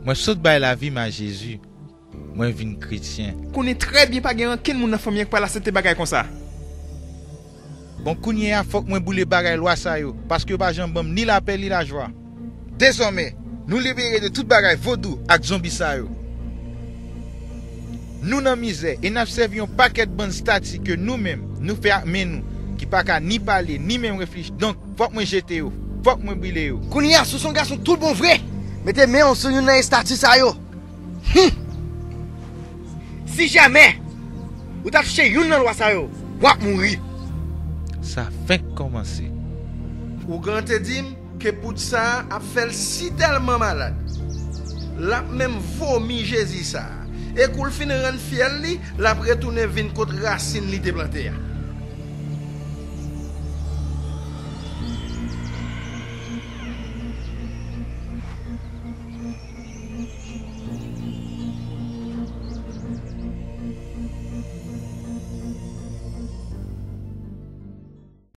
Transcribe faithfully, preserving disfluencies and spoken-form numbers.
Mwen sot bay lavi m a Jezi. Mwen vin kretyen. Konnen trè byen pa gen ankenn moun nan fanmi an k pral aksepte bagay konsa. Bon, kounye a, fòk mwen boule bagay lwa sa yo, paske yo pa janm ban m ni lapè ni lajwa. Dezòmè, nou libere de tout bagay vodou ak zonbi sa yo. Nou nan mizè e n ap sèvi yon pakèt bann stati ke nou menm, nou fè ak men nou, ki pa ka ni pale, ni menm reflechi. Donk, fòk mwen jete yo, fòk mwen brile yo. Kounye a, si w se yon gason tout bon vre, mete men w sou youn nan estati sa yo. Hum! Si jamè ou ta touche youn nan lwa sa yo, w ap mouri. Sa fenk kòmanse. Ougan te di m ke poud sa a ap fè l sitèlman malad, l ap menm vomi Jezi sa a. E kou l fin rann fyèl li, l ap retounen vin kot rasin li te plante a.